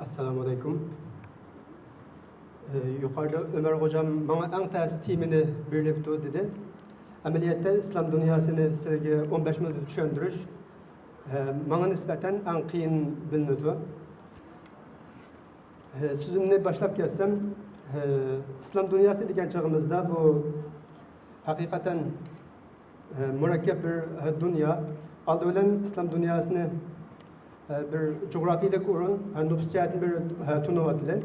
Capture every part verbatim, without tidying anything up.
ئەسسالامۇ ئەلەيكۇم. ئى، يۇقىرىدا ئۆمەر خوجام ماڭا ئەڭ تەس تېمىنى بېرىپتۇ دېدى. ئەمەلىيەتتە ئىسلام دۇنياسىنى سىلەرگە ئون بەش مىنۇتتا چۈشەندۈرۈش، ئى، ماڭا نىسبەتەن ئەڭ قىيىن بىلىنىدۇ. ئى، سۆزۈمنى باشلاپ كەتسەم، ئى، ئىسلام دۇنياسى دېگەن چېغىمىزدا بۇ ھەقىقەتەن ئى، مۇرەككەپ بىر، ئى، دۇنيا. ئالدى بىلەن ئىسلام دۇنياسىنى، ئى، بىر جۇغراپىيىلىك ئورۇن، ئى، نوپۇس جەھەتتىن بىر، ئى، تونۇۋاتىلى.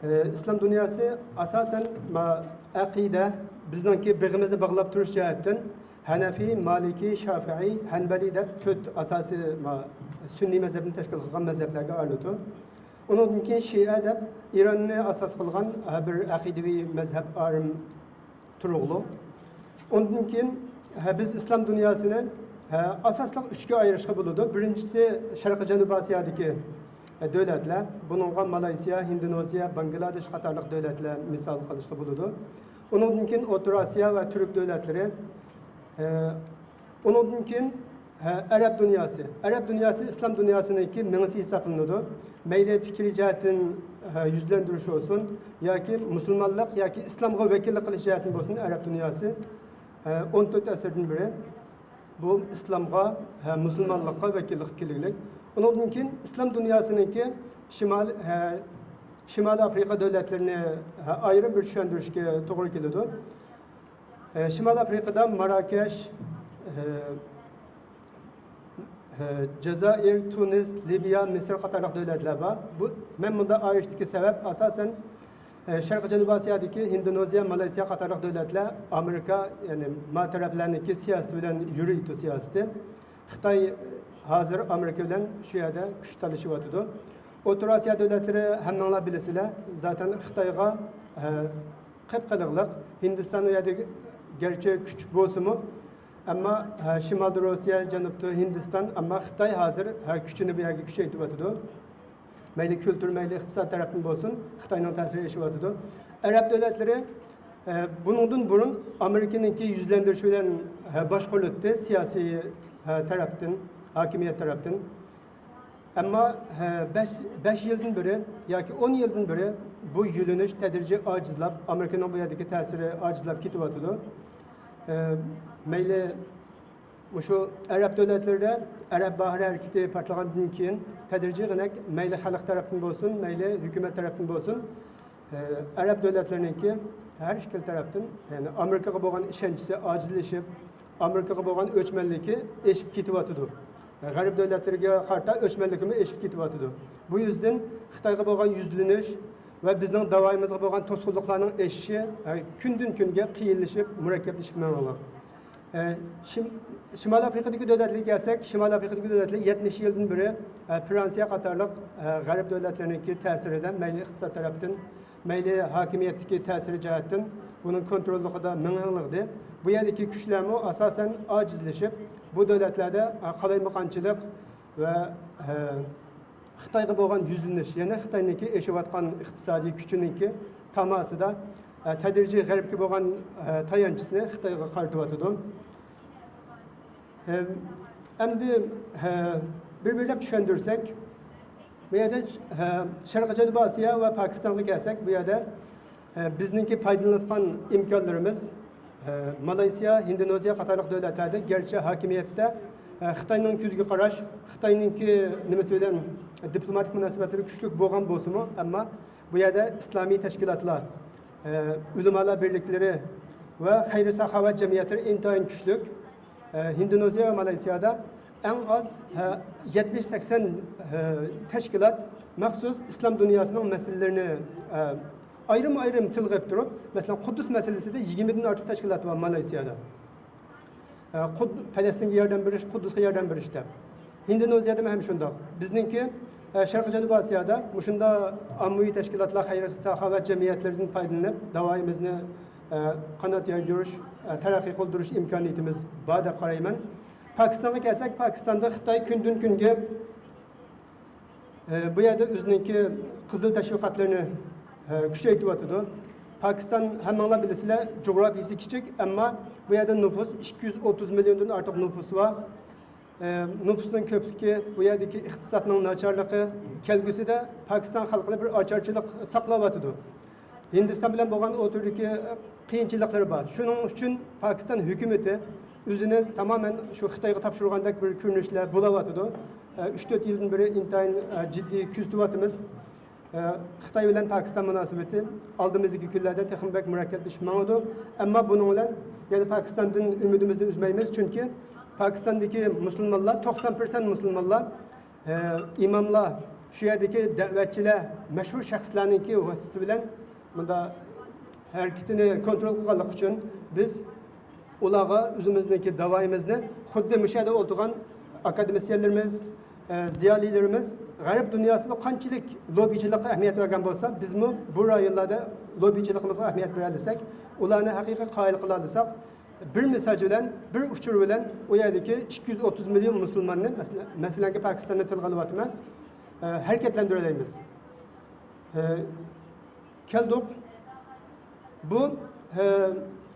ئى، ئىسلام دۇنياسى ئاساسەن ما-، ئەقىدە، بىزنىڭكى بېغىمىزنى باغلاپ تۇرۇش جەھەتتىن ھەنەفىي، مالىكىي، شافىئىي، ھەنبەلىي دەپ تۆت ئاساسىي ما-، سۈننىي مەزھەپنى تەشكىل قىلغان مەزھەپلەرگە ئايرىلىدۇ. ئۇنىڭدىن كېيىن شىئە دەپ ئىراننى ئاساس قىلغان، ئى، بىر ئەقىدىۋى مەزھەپ ئايرىم تۇرۇقلۇق. ئۇندىن كېيىن، ھە، بىز ئىسلام دۇنياسىنى، ھە، ئاساسلىق ئۈچكە ئايرىشقا بولىدۇ. بىرىنچىسى شەرقىي جەنۇبىي ئاسىيادىكى، ھە، دۆلەتلەر. بۇنىڭغا مالايسىيا، ھىندونېزىيە، باڭگلادېش قاتارلىق دۆلەتلەر مىسال قىلىشقا بولىدۇ. ئۇنىڭدىن كېيىن ئوتتۇرا ئاسىيا ۋە تۈرك دۆلەتلىرى، ھە، ئۇنىڭدىن كېيىن، ھە، ئەرەب دۇنياسى. ئەرەب دۇنياسى ئىسلام دۇنياسىنىڭكى مېڭىسى ھېسابلىنىدۇ. مەيلى پىكرىي جەھەتتىن، ھە، يۈزلەندۈرۈش بولسۇن، ياكى مۇسۇلمانلىق ياكى ئىسلامغا ۋەكىللىك قىلىش جەھەتتىن بولسۇن، ئەرەب دۇنياسى، ھە، ئون تۆت ئەسىردىن بېرى بۇ ئىسلامغا، ھە، مۇسۇلمانلىققا ۋەكىللىك قىلىپ كەلگۈلۈك. ئۇنىڭدىن كېيىن ئىسلام دۇنياسىنىڭكى شىمال، ھە، شىمالىي ئافرىقا دۆلەتلىرىنى، ھە، ئايرىم بىر چۈشەندۈرۈشكە توغرا كېلىدۇ. ئە، شىمالىي ئافرىقىدا ماراكەش، ئە، ئە، جەزائىر، تۇنىس، لىبىيە، مىسىر قاتارلىق دۆلەتلەر بار. بۇ، مەن مۇندا ئايرىشتىكى سەۋەب، ئاساسەن، ئە، شەرقىي جەنۇبىي ئاسىيادىكى ھىندونېزىيە، مالايسىيا قاتارلىق دۆلەتلەر ئامېرىكا، يەنى ما تەرەپلەرنىڭكى سىياسىتى بىلەن يۈرىدۇ سىياسىتى. خىتاي ھازىر ئامېرىكا بىلەن شۇ يەردە كۈچ تالىشىۋاتىدۇ. ئوتتۇرا ئاسىيا دۆلەتلىرى ھەممىڭلار بىلىسىلەر، زاتەن خىتايغا، ئە، قىپقېلىقلىق. ھىندىستان ئۇ يەردە گەرچە كۈچ بولسىمۇ، ئەمما، ھە، شىمالدا روسىيە، جەنۇبتا ھىندىستان، ئەمما خىتاي ھازىر، ھە، كۈچىنى بۇ يەرگە كۈچەيتىۋاتىدۇ. مەيلى كۈلتۈر، مەيلى ئىقتىساد تەرەپتىن بولسۇن، خىتاينىڭ تەسىرى ئېشىۋاتىدۇ. ئەرەب دۆلەتلىرى، ھە، بۇنىڭدىن بۇرۇن ئامېرىكىنىڭكى يۈزلەندۈرۈشى بىلەن، ھە، باشقۇرۇلاتتى سىياسىي، ھە، تەرەپتىن، ھاكىمىيەت تەرەپتىن. ئەمما، ھە، بەش، بەش يىلدىن بېرى ياكى ئون يىلدىن بېرى بۇ يۈزلىنىش تەدرىجىي ئاجىزلاپ، ئامېرىكىنىڭ بۇ يەردىكى تەسىرى ئاجىزلاپ كېتىۋاتىدۇ. ھە، مەيلى مۇشۇ ئەرەب دۆلەتلىرىدە ئەرەب باھارى ھەرىكىتى پارتلىغاندىن كېيىن تەدرىجىي غىنەك مەيلى خەلق تەرەپتىن بولسۇن، مەيلى ھۆكۈمەت تەرەپتىن بولسۇن، ئەرەب دۆلەتلىرىنىڭكى ھەر ئىككىلا تەرەپتىن، يەنى ئامېرىكىغا بولغان ئىشەنچىسى ئاجىزلىشىپ، ئامېرىكىغا بولغان ئۆچمەنلىكى ئېشىپ كېتىۋاتىدۇ. غەرب دۆلەتلىرىگە قارىتا ئۆچمەنلىكىمۇ ئېشىپ كېتىۋاتىدۇ. بۇ يۈزدىن خىتايغا بولغان يۈزلىنىش ۋە بىزنىڭ داۋايىمىزغا بولغان توسقۇنلۇقلارنىڭ ئېشىشى، ئە، كۈندىن كۈنگە قىيىنلىشىپ، مۇرەككەپلىشىپ مېڭىۋاتىدۇ. ئە، شىم-، شىمالىي ئافرىقىدىكى دۆلەتلەرگە كەلسەك، شىمالىي ئافرىقىدىكى دۆلەتلەر يەتمىش يىلدىن بېرى، ئە، فرانسىيە قاتارلىق، ئە، غەرب دۆلەتلىرىنىڭكى تەسىرىدە، مەيلى ئىقتىساد تەرەپتىن، مەيلى ھاكىمىيەتتىكى تەسىرى جەھەتتىن بۇنىڭ كونتروللۇقىدا مىڭ ھېڭلىغدى. بۇ يەردىكى كۈچلەرمۇ ئاساسەن ئاجىزلىشىپ، بۇ دۆلەتلەردە، ئە، قالايمىقانچىلىق ۋە، ئە، خىتايغا بولغان يۈزلىنىش، يەنى خىتاينىڭكى ئېشىۋاتقان ئىقتىسادىي كۈچىنىڭكى تاماسىدا، ئە، تەدرىجىي غەربكە بولغان، ئە، تايانچىسىنى خىتايغا قارىتىۋاتىدۇ. ئە، ئەمدى، ئە، بىر-بىرلەپ چۈشەندۈرسەك، بۇ يەردە، ئە، شەرقىي جەنۇبىي ئاسىيا ۋە پاكىستانغا كەلسەك، بۇ يەردە ئە، بىزنىڭكى پايدىلىنىۋاتقان ئىمكانلىرىمىز، ئە، مالايسىيا، ھىندونېزىيە قاتارلىق دۆلەتلەردە گەرچە ھاكىمىيەتتە، ئە، خىتاينىڭ كۆزىگە قاراش، خىتاينىڭكى نېمىسى بىلەن دىپلوماتىك مۇناسىۋەتلىرى كۈچلۈك بولغان بولسىمۇ، ئەمما بۇ يەردە ئىسلامىي تەشكىلاتلار، ئە، ئۆلىمالار بىرلىكلىرى ۋە خەير-ساخاۋەت جەمئىيەتلىرى ئىنتايىن كۈچلۈك. ئە، ھىندونېزىيە ۋە مالايسىيادا ئەڭ ئاز، ھە، يەتمىش سەكسەن، ھە، تەشكىلات مەخسۇس ئىسلام دۇنياسىنىڭ مەسىلىلىرىنى، ئە، ئايرىم-ئايرىم تىلغا ئېلىپ تۇرۇپ، مەسىلەن، قۇددۇس مەسىلىسىدە يىگىرمىدىن ئارتۇق تەشكىلات بار مالايسىيادا. ئە، قۇد-، پەلەستىنگە ياردەم بېرىش، قۇددۇسقا ياردەم بېرىش دەپ. ھىندونېزىيەدىمۇ ھەم شۇنداق. بىزنىڭكى، ئە، شەرقىي جەنۇبىي ئاسىيادا مۇشۇنداق ئاممىۋى تەشكىلاتلار، خەير-ساخاۋەت جەمئىيەتلىرىدىن پايدىلىنىپ، داۋايىمىزنى، ئە، قانات يايدۇرۇش، ئە، تەرەققىي قىلدۇرۇش ئىمكانىيىتىمىز بار دەپ قارايمەن. پاكىستانغا كەلسەك، پاكىستاندا خىتاي كۈندىن-كۈنگە، ئە، بۇ يەردە ئۆزىنىڭكى قىزىل تەشۋىقاتلىرىنى، ئە، كۈچەيتىۋاتىدۇ. پاكىستان، ھەممىڭلار بىلىسىلەر، جۇغراپىيىسى كىچىك، ئەمما بۇ يەردە نوپۇس، ئىككى يۈز ئوتتۇز مىليوندىن ئارتۇق نوپۇسى بار. نوپۇسنىڭ كۆپلۈكى، بۇ يەردىكى ئىقتىسادنىڭ ناچارلىقى كەلگۈسىدە پاكىستان خەلقىنى بىر ئاچارچىلىق ساقلاۋاتىدۇ. ھىندىستان بىلەن بولغان ئوتتۇرىدىكى قىيىنچىلىقلىرى بار. شۇنىڭ ئۈچۈن پاكىستان ھۆكۈمىتى ئۆزىنى تامامەن شۇ خىتايغا تاپشۇرغاندەك بىر كۆرۈنۈشلەر بولاۋاتىدۇ. ئۈچ تۆت يىلدىن بېرى ئىنتايىن جىددىي كۆزىتىۋاتىمىز. خىتاي بىلەن پاكىستان مۇناسىۋىتى ئالدىمىزدىكى كۈنلەردە تېخىمۇ بەك مۇرەككەپلىشىپ ماڭىدۇ. ئەمما بۇنىڭ بىلەن يەنە پاكىستاندىن ئۈمىدىمىزنى ئۈزمەيمىز، چۈنكى پاكىستاندىكى مۇسۇلمانلار، توقسان پىرسەنت مۇسۇلمانلار، ئىماملار، شۇ يەردىكى دەۋەتچىلەر، مەشھۇر شەخسلەرنىڭكى ۋاسىتىسى بىلەن مۇنداق ھەرىكىتىنى كونترول قىلغانلىقى ئۈچۈن بىز ئۇلارغا ئۆزىمىزنىڭكى داۋايىمىزنى خۇددى مۇشۇ يەردە ئولتۇرغان ئاكادېمىسىيەنلىرىمىز، ئە، زىيالىيلىرىمىز غەرب دۇنياسىدا قانچىلىك لوببىچىلىققا ئەھمىيەت بەرگەن بولسا، بىزمۇ بۇ رايونلاردا لوببىچىلىقىمىزغا ئەھمىيەت بېرەلىسەك، ئۇلارنى ھەقىقىي قايىل قىلالىساق، بىر مىساج بىلەن، بىر ئۇچۇر بىلەن ئۇ يەردىكى ئىككى يۈز ئوتتۇز مىليون مۇسۇلماننى، مەسىلەن، مەسىلەنكى پاكىستاننى تىلغا ئېلىۋاتىمەن، ئە، ھەرىكەتلەندۈرەلەيمىز. ئە، كەلدۇق. بۇ، ئە،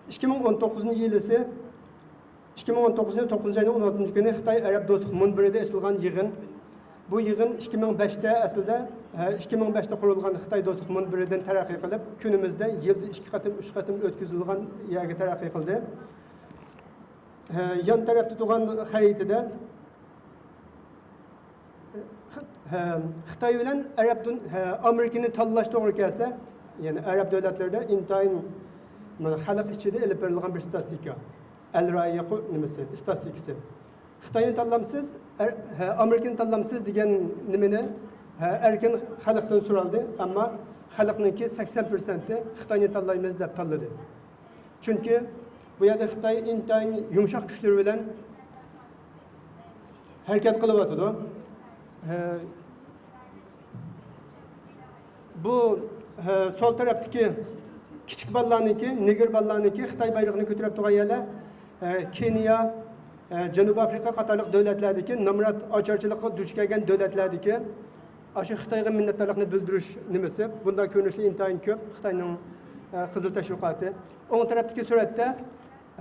ئىككى مىڭ ئون توققۇزىنچى يىلىسى، ئىككى مىڭ ئون توققۇزىنچى يىل توققۇزىنچى ئاينىڭ ئون ئالتىنچى كۈنى خىتاي ئەرەب دوستلۇق مۇنبىرىدە ئېچىلغان يىغىن. بۇ يىغىن ئىككى مىڭ بەشتە ئەسلىدە، ئە، ئىككى مىڭ بەشتە قۇرۇلغان خىتاي دوستلۇق مۇنبىرىدىن تەرەققىي قىلىپ، كۈنىمىزدە يىلدا ئىككى قېتىم، ئۈچ قېتىم ئۆتكۈزۈلىدىغان يەرگە تەرەققىي قىلدى. ئە، يان تەرەپتە تۇرغان خەرىتىدە، ھە، خىتاي بىلەن ئەرەب دۇن-، ھە، ئامېرىكىنى تاللاش توغرا كەلسە، يەنى ئەرەب دۆلەتلىرىدە ئىنتايىن مانا خەلق ئىچىدە ئېلىپ بېرىلغان بىر ستاتىستىكا. ئەل رايى قۇ-، نېمىسى، ستاتىستىكىسى. خىتاينى تاللامسىز، ئەر-، ھە، ئامېرىكىنى تاللامسىز دېگەن نېمىنى، ھە، ئەركىن خەلقتىن سورالدى، ئەمما خەلقنىڭكى سەكسەن پىرسەنتى خىتاينى تاللايمىز دەپ تاللىدى. چۈنكى بۇ يەردە خىتاي ئىنتايىن يۇمشاق كۈچلىرى بىلەن ھەرىكەت قىلىۋاتىدۇ. ھە، بۇ، ھە، سول تەرەپتىكى كىچىك بالىلارنىڭكى، نېگىر بالىلارنىڭكى خىتاي بايرىقىنى كۆتۈرۈپ تۇرغان يەرلەر، ھە، كېنىيە، ھە، جەنۇبىي ئافرىقا قاتارلىق دۆلەتلەردىكى نامرات ئاچارچىلىققا دۇچ كەلگەن دۆلەتلەردىكى ئاشۇ خىتايغا مىننەتدارلىقنى بىلدۈرۈش نېمىسى، بۇنداق كۆرۈنۈشلەر ئىنتايىن كۆپ خىتاينىڭ، ھە، قىزىل تەشۋىقاتى. ئوڭ تەرەپتىكى سۈرەتتە،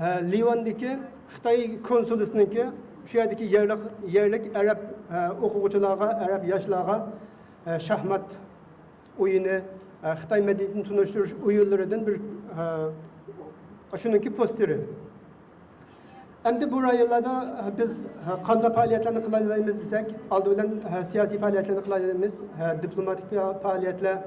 ھە، لىۋاندىكى خىتاي كونسۇلىسىنىڭكى شۇ يەردىكى يەرلىك، يەرلىك ئەرەب، ھە، ئوقۇغۇچىلارغا، ئەرەب ياشلارغا، ھە، شاھمات ئويۇنى، ھە، خىتاي مەدەنىيىتىنى تونۇشتۇرۇش ئويۇنلىرىدىن بىر، ھە، شۇنىڭكى پوستېرى. ئەمدى بۇ رايونلاردا بىز، ھە، قانداق پائالىيەتلەرنى قىلالايمىز دېسەك، ئالدى بىلەن، ھە، سىياسىي پائالىيەتلەرنى قىلالايمىز، ھە، دىپلوماتىك پائالىيەتلەر،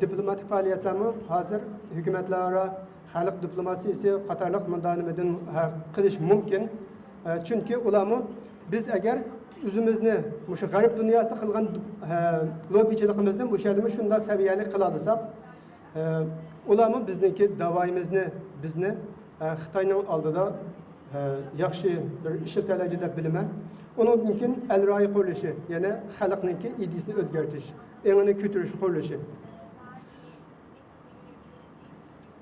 دىپلوماتىك پائالىيەتلەرمۇ ھازىر ھۆكۈمەتلەرئارا خەلق دىپلوماتىيىسى قاتارلىق مۇنداق نېمىدىن، ھە، قىلىش مۇمكىن. ئە، چۈنكى ئۇلارمۇ بىز ئەگەر ئۆزىمىزنى مۇشۇ غەرب دۇنياسىدا قىلغان، ھە، لوببىچىلىقىمىزنى مۇشۇ يەردىمۇ شۇنداق سەۋىيەلىك قىلالىساق، ئە، ئۇلارمۇ بىزنىڭكى داۋايىمىزنى، بىزنى، ئە، خىتاينىڭ ئالدىدا، ئە، ياخشى بىر ئىشلىتەلەيدۇ دەپ بىلىمەن. ئۇنىڭدىن كېيىن ئەل رايى قۇرۇلۇشى، يەنى خەلقنىڭكى ئىدىيىسىنى ئۆزگەرتىش، ئېڭىنى كۆتۈرۈش قۇرۇلۇشى.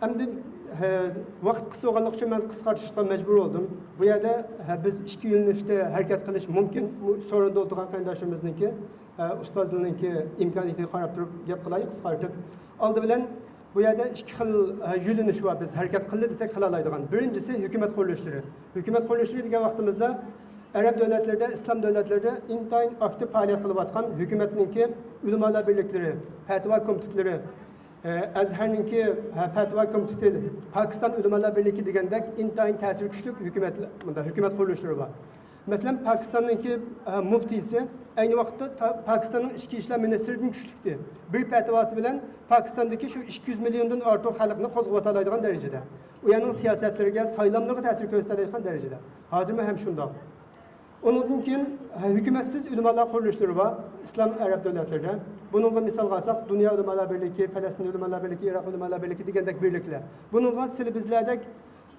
ئەمدى، ھە، ۋاقىت قىس بولغانلىقى ئۈچۈن مەن قىسقارتىشقا مەجبۇر بولدۇم. بۇ يەردە، ھە، بىز ئىككى يۆنىلىشتە ھەرىكەت قىلىش مۇمكىن. بۇ سورۇندا ئولتۇرغان قېرىنداشلىرىمىزنىڭكى، ھە، ئۇستازلىرىنىڭكى ئىمكانىيىتىگە قاراپ تۇرۇپ گەپ قىلاي قىسقارتىپ. ئالدى بىلەن بۇ يەردە ئىككى خىل، ھە، يۆنىلىش بار. بىز ھەرىكەت قىلدى دېسەك قىلالايدىغان. بىرىنچىسى ھۆكۈمەت قۇرۇلۇشلىرى. ھۆكۈمەت قۇرۇلۇشلىرى دېگەن ۋاقتىمىزدا ئەرەب دۆلەتلىرىدە، ئىسلام دۆلەتلىرىدە ئىنتايىن ئاكتىپ پائالىيەت قىلىۋاتقان ھۆكۈمەتنىڭكى ئۆلىمالار بىرلىكلىرى، پەتىۋا كومىتېتلىرى، ئەزھەرنىڭكى، ھە، پەتىۋا كومىتېتى، پاكىستان ئۆلىمالار بىرلىكى دېگەندەك ئىنتايىن تەسىرى كۈچلۈك ھۆكۈمەت، مۇنداق ھۆكۈمەت قۇرۇلۇشلىرى بار. مەسىلەن، پاكىستاننىڭكى، ھە، مۇفتىسى ئەينى ۋاقىتتا تا-، پاكىستاننىڭ ئىچكى ئىشلار مىنىستىرىدىن كۈچلۈكتى. بىر پەتىۋاسى بىلەن پاكىستاندىكى شۇ ئىككى يۈز مىليوندىن ئارتۇق خەلقنى قوزغىۋالالايدىغان دەرىجىدە. ئۇ يەرنىڭ سىياسەتلىرىگە، سايلاملىرىغا تەسىر كۆرسىتەلەيدىغان دەرىجىدە. ھازىرمۇ ھەم شۇنداق. ئۇنىڭدىن كېيىن، ھە، ھۆكۈمەتسىز ئۆلىمالار قۇرۇلۇشلىرى بار، ئىسلام ئەرەب دۆلەتلىرىدە. بۇنىڭغا مىسالغا ئالساق، دۇنيا ئۆلىمالار بىرلىكى، پەلەستىن ئۆلىمالار بىرلىكى، ئىراق ئۆلىمالار بىرلىكى دېگەندەك بىرلىكلەر. بۇنىڭغا سىلى بىزلەردەك،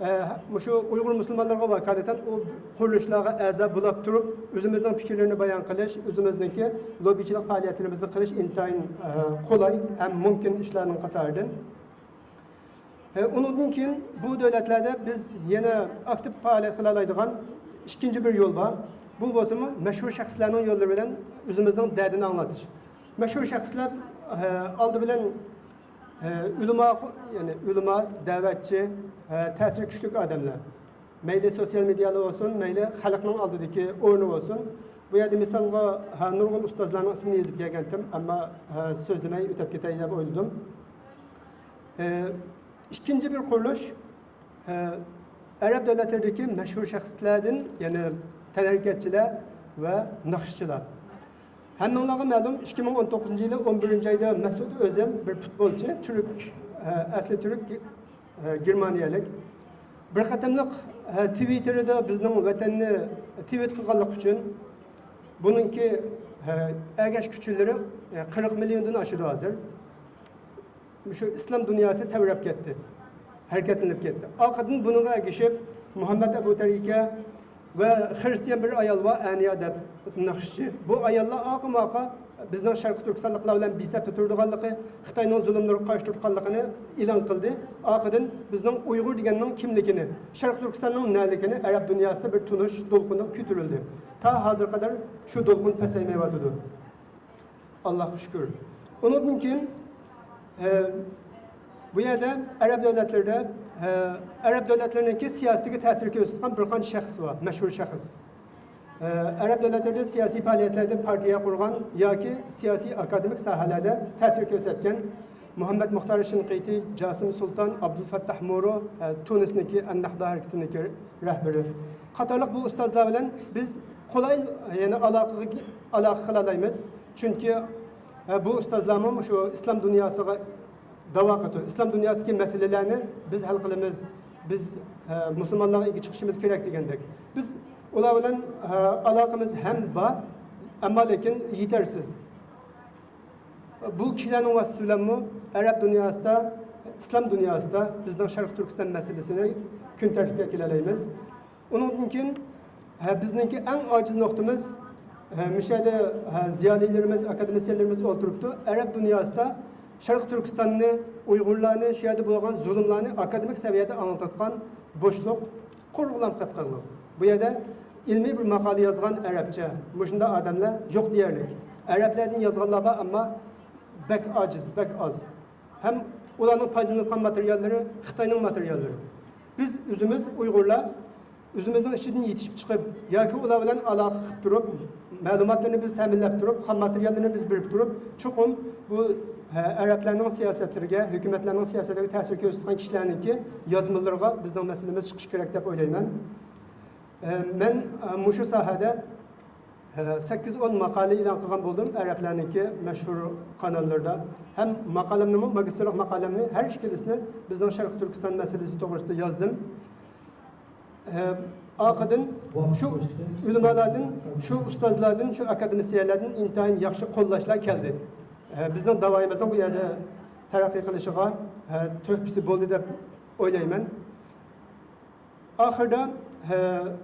ئە، مۇشۇ ئۇيغۇر مۇسۇلمانلىرىغا ۋاكالىتەن ئۇ قۇرۇلۇشلارغا ئەزا بولاپ تۇرۇپ، ئۆزىمىزنىڭ پىكىرلىرىنى بايان قىلىش، ئۆزىمىزنىڭكى لوببىچىلىق پائالىيەتلىرىمىزنى قىلىش ئىنتايىن، ئە، قولاي ھەم مۇمكىن ئىشلارنىڭ قاتارىدىن. ئۇنىڭدىن كېيىن بۇ دۆلەتلەردە بىز يەنە ئاكتىپ پائالىيەت قىلالايدىغان ئىككىنچى بىر يول بار. بۇ بولسىمۇ مەشھۇر شەخسلەرنىڭ يوللىرى بىلەن ئۆزىمىزنىڭ دەردىنى ئاڭلىتىش. مەشھۇر شەخسلەر، ئە، ئالدى بىلەن، ئە، ئۆلىما، يەنى ئۆلىما، دەۋەتچى، ئە، تەسىرى كۈچلۈك ئادەملەر. مەيلى سوتسىيال مېدىيالار بولسۇن، مەيلى خەلقنىڭ ئالدىدىكى ئورنى بولسۇن. بۇ يەردە مىسالغا، ھە، نۇرغۇن ئۇستازلارنىڭ ئىسمىنى يېزىپ كەلگەنتىم، ئەمما، ھە، سۆزلىمەي ئۆتۈپ كېتەي دەپ ئويلىدىم. ئىككىنچى بىر قۇرۇلۇش، ئەرەب دۆلەتلىرىدىكى مەشھۇر شەخسلەردىن، يەنى تەنھەرىكەتچىلەر ۋە ناخشىچىلار. ھەممىڭلارغا مەلۇم، ئىككى مىڭ ئون توققۇزىنچى يىلى ئون بىرىنچى ئايدا مەسۇت ئۆزىل، بىر پۇتبولچى، تۈرك، ئەسلى تۈرك، گېرمانىيەلىك، بىر قېتىملىق تىۋىتتېرىدا بىزنىڭ ۋەتەننى تىۋىت قىلغانلىقى ئۈچۈن، بۇنىڭكى ئەگەشكۈچىلىرى قىرىق مىليوندىن ئاشىدۇ ھازىر. شۇ ئىسلام دۇنياسى تەۋرەپ كەتتى، ھەرىكەتلىنىپ كەتتى. ئارقىدىن بۇنىڭغا ئەگىشىپ، مۇھەممەد ئەبۇ تەرىكە ۋە خىرىستىيان بىر ئايال بار، ئەنىيا دەپ ناخشىچى. بۇ ئاياللار ئارقىمۇئارقا بىزنىڭ شەرقىي تۈركىستانلىقلار بىلەن بىسەپتە تۇرىدىغانلىقى، خىتاينىڭ زۇلۇملىرىغا قارشى تۇرىدىغانلىقىنى ئېلان قىلدى. ئارقىدىن بىزنىڭ ئۇيغۇر دېگەننىڭ كىملىكىنى، شەرقىي تۈركىستاننىڭ نەلىكىنى ئەرەب دۇنياسىدا بىر تونۇش دولقۇنى كۆتۈرۈلدى. تا ھازىرغا قەدەر شۇ دولقۇن پەسەيمەيۋاتىدۇ. ئاللاھقا شۈكۈر. ئۇنىڭدىن كېيىن، ئە، بۇ يەردە ئەرەب دۆلەتلىرىدە، ئە، ئەرەب دۆلەتلىرىنىڭكى سىياسىتىگە تەسىر كۆرسەتكەن بىر قانچە شەخس بار، مەشھۇر شەخس. ئە، ئەرەب دۆلەتلىرىدە سىياسىي پائالىيەتلەردە پارتىيە قۇرغان ياكى سىياسىي ئاكادېمىك ساھەلەردە تەسىر كۆرسەتكەن مۇھەممەد مۇختار شىنقىتى، جاسىم سۇلتان، ئابدۇلفەتتاھ مورو، ئە، تۇنىسنىڭكى ئەننەھدا ھەرىكىتىنىڭكى رەھبىرى قاتارلىق بۇ ئۇستازلار بىلەن بىز قولاي، يەنى ئالاقىگە، ئالاقە قىلالايمىز. چۈنكى، ئە، بۇ ئۇستازلارمۇ شۇ ئىسلام دۇنياسىغا داۋا قىلىدۇ. ئىسلام دۇنياسىدىكى مەسىلىلەرنى بىز ھەل قىلىمىز، بىز، ئە، مۇسۇلمانلارغا ئىگە چىقىشىمىز كېرەك دېگەندەك. بىز ئۇلار بىلەن، ئە، ئالاقىمىز ھەم بار، ئەمما لېكىن يېتەرسىز. بۇ كىشىلەرنىڭ ۋاسىتىسى بىلەنمۇ ئەرەب دۇنياسىدا، ئىسلام دۇنياسىدا بىزنىڭ شەرقىي تۈركىستان مەسىلىسىنى كۈن تەرتىپكە ئەكېلەلەيمىز. ئۇنىڭدىن كېيىن، ھە، بىزنىڭكى ئەڭ ئاجىز نۇقتىمىز، ھە، مۇشۇ يەردە، ھە، زىيالىيلىرىمىز، ئاكادېمىسىيەنلىرىمىز ئولتۇرۇپتۇ. ئەرەب دۇنياسىدا شەرقىي تۈركىستاننى، ئۇيغۇرلارنى، شۇ يەردە بولغان زۇلۇملارنى ئاكادېمىك سەۋىيەدە ئاڭلىتىدىغان بوشلۇق قۇرغىلام قېپقالغان. بۇ يەردە ئىلمىي بىر ماقالە يازغان ئەرەبچە مۇشۇنداق ئادەملەر يوق دېيەرلىك. ئەرەبلەردىن يازغانلار بار، ئەمما بەك ئاجىز، بەك ئاز. ھەم ئۇلارنىڭ پايدىلىنىۋاتقان ماتېرىياللىرى خىتاينىڭ ماتېرىياللىرى. بىز ئۆزىمىز ئۇيغۇرلار ئۆزىمىزنىڭ ئىچىدىن يېتىشىپ چىقىپ ياكى ئۇلار بىلەن ئالاقە قىلىپ تۇرۇپ، مەلۇماتلىرىنى بىز تەمىنلەپ تۇرۇپ، خام ماتېرىياللىرىنى بىز بېرىپ تۇرۇپ، چوقۇم بۇ، ھە، ئەرەبلەرنىڭ سىياسەتلىرىگە، ھۆكۈمەتلەرنىڭ سىياسەتلىرىگە تەسىر كۆرسىتىدىغان كىشىلەرنىڭكى يازمىلىرىغا بىزنىڭ مەسىلىمىز چىقىشى كېرەك دەپ ئويلايمەن. ئە، مەن، ئە، مۇشۇ ساھەدە، ئە، سەككىز ئون ماقالە ئېلان قىلغان بولدۇم ئەرەبلەرنىڭكى مەشھۇر قاناللىرىدا. ھەم ماقالەمنىمۇ، ماگىستىرلىق ماقالەمنى ھەر ئىككىلىسىنى بىزنىڭ شەرقىي تۈركىستان مەسىلىسى توغرىسىدا يازدىم. ئە، ئارقىدىن شۇ ئۆلىمالاردىن، شۇ ئۇستازلاردىن، شۇ ئاكادېمىسىيەنلەردىن ئىنتايىن ياخشى قوللاشلار كەلدى. ئە، بىزنىڭ داۋايىمىزنىڭ بۇ يەردە تەرەققىي قىلىشىغا، ئە، تۆھپىسى بولدى دەپ ئويلايمەن. ئاخىرىدا، ھە،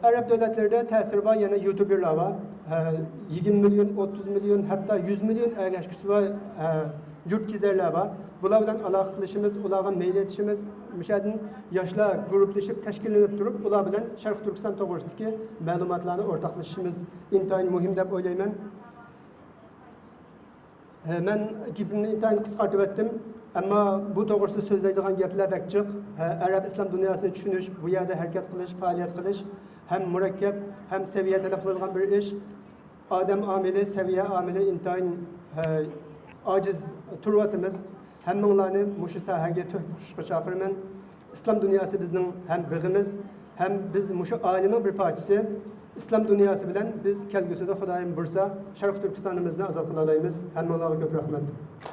ئەرەب دۆلەتلىرىدە تەسىرى بار يەنە يۇتۇبېرلار بار. ھە، يىگىرمە مىليون، ئوتتۇز مىليون، ھەتتا يۈز مىليون ئەگەشكۈسى بار، ھە، يۇرتكېزەرلەر بار. بۇلار بىلەن ئالاقە قىلىشىمىز، ئۇلارغا مەيلى ئېيتىشىمىز، مۇشۇ يەردىن ياشلار گۇرۇپپىلىشىپ، تەشكىللىنىپ تۇرۇپ، ئۇلار بىلەن شەرقىي تۈركىستان توغرىسىدىكى مەلۇماتلارنى ئورتاقلىشىشىمىز ئىنتايىن مۇھىم دەپ ئويلايمەن. ھە، مەن گېپىمنى ئىنتايىن قىسقارتىۋەتتىم، ئەمما بۇ توغرىسىدا سۆزلەيدىغان گەپلەر بەك جىق. ھە، ئەرەب ئىسلام دۇنياسىنى چۈشىنىش، بۇ يەردە ھەرىكەت قىلىش، پائالىيەت قىلىش ھەم مۇرەككەپ، ھەم سەۋىيە تەلەپ قىلىدىغان بىر ئىش. ئادەم ئامىلى، سەۋىيە ئامىلى ئىنتايىن، ھە، ئاجىز تۇرۇۋاتىمىز. ھەممىڭلارنى مۇشۇ ساھەگە تۆھپە قوشۇشقا چاقىرىمەن. ئىسلام دۇنياسى بىزنىڭ ھەم بېغىمىز، ھەم بىز مۇشۇ ئائىلىنىڭ بىر پارچىسى. ئىسلام دۇنياسى بىلەن بىز كەلگۈسىدە، خۇدايىم بۇيرۇسا، شەرقىي تۈركىستانىمىزنى ئازاد قىلالايمىز. ھەممىڭلارغا كۆپ رەھمەت.